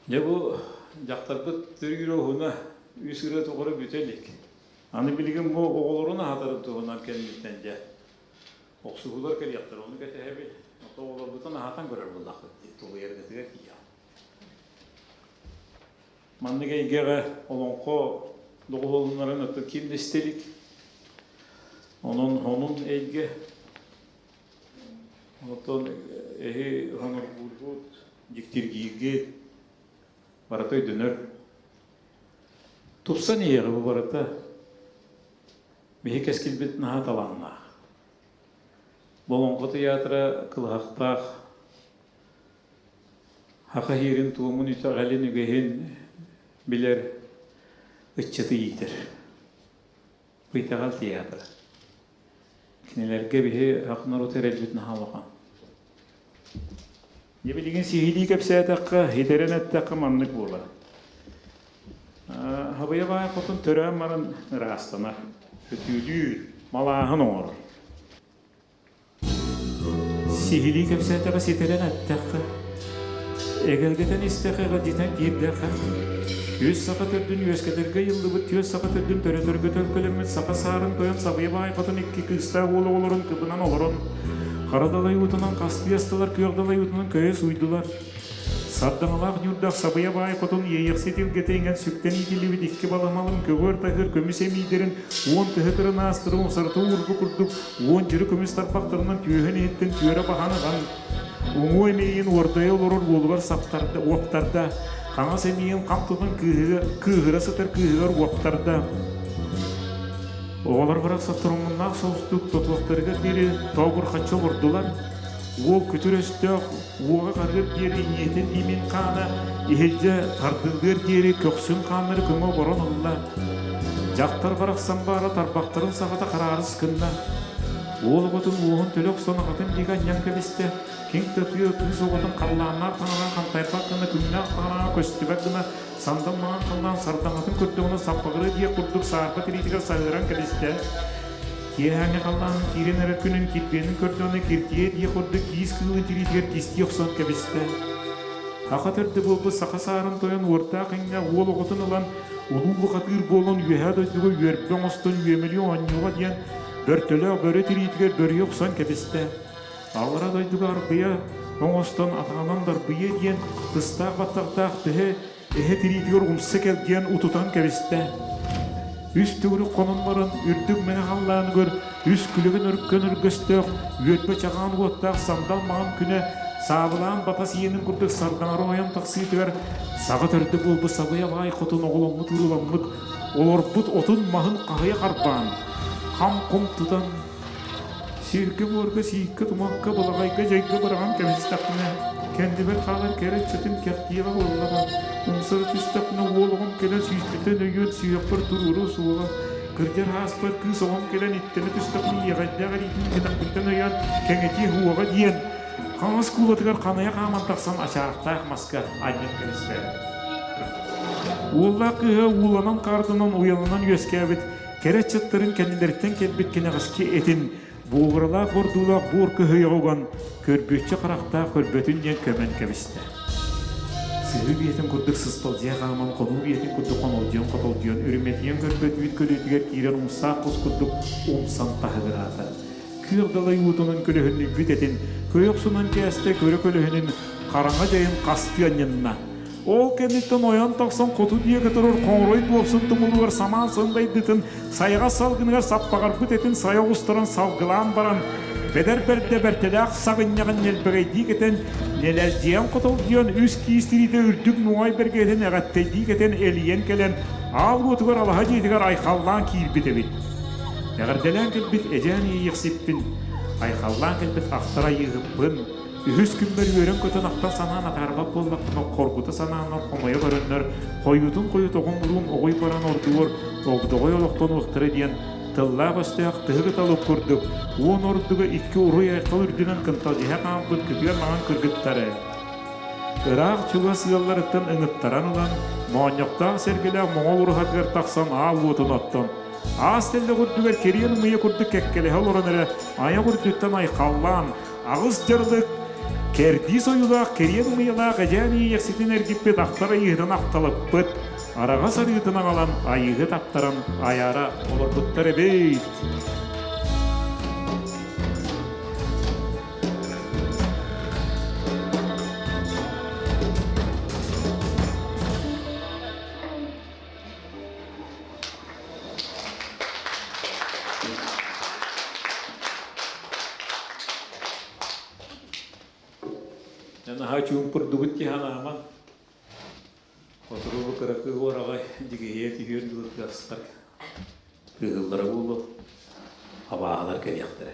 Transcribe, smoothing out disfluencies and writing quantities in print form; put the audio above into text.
Дьэ бу дьахтарбыт төрүүр уһуна үс ырыа тухары бүтэ илик. Аны билигин бу оҕолорун аһатарын туһунан кэнниттэн дьэ охсуһуулар кэлиэхтэр, ону кэтэһэбит. Ото оҕолорбутун аһатан көрөр буоллахпыт дии, тулуйаргытыгар тиийэҕит. Маннык эйгэҕэ олоҥхо доҕуһуолунарын ото ким да истэ илик. Онон хонун эйгэ. Онтон эһи хоноргуургут, дьиктиргииргит барыта өйдөнөр. Тупсан иһиэҕэ бу барыта. Биһи кэскилбит наһаа талааннаах. Олоҥхо тыйаатыра кылыһахтаах Саха иһиирин туомун итэҕэлин үгэһин билэр ыччаты иитэр. Бу итэҕэл тыйаатыра. Кинилэргэ биһи саха норуота эрэлбит наһаа улахан. Дьэ билигин сиһилии кэпсээтэххэ, хитэрэн эттэххэ маннык буолар. Хабыйа баай хотун төрөөн баран ыраастанар, өтүүлүүр, малааһын оҥорор. Сиһилии кэпсээтэххэ ситэрэн эттэххэ, эгэлгэтэн истэххэ эҕэрдьитэн киирдэххэ, үс саха төрдүн үөскэтэргэ ыйыллыбыт түөрт саха төрдүн төрөтөргө төлкөлөммүт саха саарын тойон Сабыйа баай хотун икки кыыстаах уол оҕолорун кыбынан олорон, хара далай уутунан хастыы астылар, күөх далай уутунан көйө сууйдулар. Сардаҥалаах ньуурдаах Сабыйа баай хотун Иэйэхсит илгэтэ иҥэн сүктэн иитиллибит икки баламалын көҕүөр таһыыр көмүс эмиийдэрин уон тыһы кырынаастары умсарыта уурбу курдук уон дьүрү көмүс тарбахтарынан түөһүн иһиттэн түөрэ баһан ылан, уҥуо эмиийин уордайа олорор уолугар саптарда, уоптарда, хаҥас эмиийин хам тутан кыыһыра сытар кыыһыгар уоптарда. Оҕолор барахсаттар омуннаах соҕустук тотуохтарыгар диэри тоогурхаччы олордулар. Уол күтүр өстөөх уоҕа харыар диэри ийэтин имин хаана иһирдьэ тардыллыар диэри көхсүн хааннары көҥө оборон ылла. Дьахтар барахсан баара тарбахтарын саҕата хараарыс гынна. Уол оҕотун уоһун төлө охсон аҕатын диэки анньан кэбистэ. Киҥ да тыа кыыс оҕотун халлааннаах таҥараҕа хантайбат гына күннээх таҥараҕа көстүбэт гына сандал маҥан халлаан сардаҥатын көрдөҕүнэ саппаҕырыа диэх курдук саарба тириитигэр саһыаран кэбистэ. Киэһээҥҥи халлаанын киирэн эрэр күнүн кирбиэнин көрдөҕүнэ киртийэ диэх курдук киис кыылын тириитигэр кистии охсон кэбистэ. Саха төрдө буолбут саха саарын тойон уордаах иҥнэ уол оҕотун ылан улуу бухатыыр буолан үөһээ дойдуга үөрбэ оҥостон үөмэлии оонньууга диэн бөртөлөөх бөрө тириитигэр бөрүйэ охсон кэбистэ. Аллара дойдуга арбыйа оҥостон атаҕынан дарбыйа диэн тыстаах баттахтаах тыһы эһэ тириитигэр умса кэлгийэн утутан кэбистэ. Үс төгүрүк хонон баран үрдүк мэҥэ халлааныгар үс күлүгүн өркөн өргөстөөх үөрбэ чаҕаан уоттаах сандал маҥан күнэ саабылаан батас иэнин курдук сардаҥара ойон тахсыытыгар саҕа төрдө буолбут сабыйа баай хотун оҕоломмут урууламмыт олорбут отун-маһын хаһыйа харбаан хам-хум тутан Сиргэ-буорга, сииккэ-тумакка, балаҕайга-дьайга быраҕан кэбистэхпинэ, кэннибэр хаалар кэрэ ыччатым кэхтиэҕэ буоллаҕа, умсара түстэхпинэ уол оҕом кэлэн сүүспүттэн өйүөн сүһүөхпэр туруоруо суоҕа, кырдьар ааспар кыыс оҕом кэлэн иттэнэ түстэхпинэ иэҕэйдээх илиитин кэтэхпиттэн өйөөн кэҥэтиэ суоҕа диэн хаҥас куулатыгар ханайа хааман тахсан ачаахтаах маска анньан кэбистэ. Уоллаах кыыһа ууланан-хаарданан уйаланан үөскээбит Кэрэ ыччаттарын кэннилэриттэн кэлбит кэнэҕэски этин буобуралаах бордуулаах буор көһүйэҕэ уган, көрбүөччү харахтаах көрбөтүн диэн көмөн кэбистэ. Сыһыы биэтин курдук сысталдьыйа хааман, хонуу биэтин курдук хонолдьуйан-хотолдьуйан, үрүмэтийэн көрбөт үүт көлүөтүгэр киирэн умсаах кус курдук умсан таһыгыраата. Күөх далай уутунан көлөһүннүйбүт этин, көй охсунан кээстэ, көрө көлөһүнүн хараҥа дьайын хастыы анньынна. Ол кэнниттэн ойон тахсан хоту диэки турар хоҥорой буолсун тумулугар самаан сындайдытын сайаҕас салгыныгар саппаҕарбыт этин сайа оҕустаран салгылаан баран, бэдэр бэрдэ бэртэлээх саҕынньаҕын ньэлбэгэйдии кэтэн, нэлэлдьийэн хотолдьуйан үс киис тириитэ үрдүк нуҥай бэргэтин эҕэттэйдии кэтэн элийэн кэлэн, аал уотугар алаһа дьиэтигэр айхаллаан киирбит эбит. Эҕэрдэлээн кэлбит эдьээн иэйиэхсиппин, айхаллаан кэлбит ахтар айыыһыппын, Үһүс күммэр үөрэн-көтөн ахтан-санаан атаарбат буоллахпына, хоргута санааннар хомойо көрөннөр, хойуутун хойут оҕом-уруум оҕуй баран ордугар огдоҕой олохтонуохтара диэн тыллаах-өстөөх тыһы кыталык курдук уон ордуга икки уруй-айхал үрдүнэн кынталдьыһа хаампыт күтүө маҥан кыргыттары ыраах-чугас ыалларыттан ыҥыттаран ылан, моонньохтоох сэргэлээх моҥол уруһатыгар тахсан аал уотун оттон, аас тэллэх үрдүгэр кэриэн ымыйа курдук кэккэлэһэ олорон эрэ айах үрдүттэн айхаллаан, аҕыс дьарылык. Кэрдиис ойуулаах кэриэн ымыйалаах эдьээн иэйэхситин эргиппит ахтар айыыһытын ахталыппыт, араҕас арыытын аҕалан айыыһыт аттаран айаара олорбуттар эбит. Дьэ наһаа чуумпурдубут дии санаамаҥ. Хотугу кыракый уораҕай дьигиһийэ түһүөр дылы тыастар кыыһыллара буолуо, абааһылар кэлиэхтэрэ.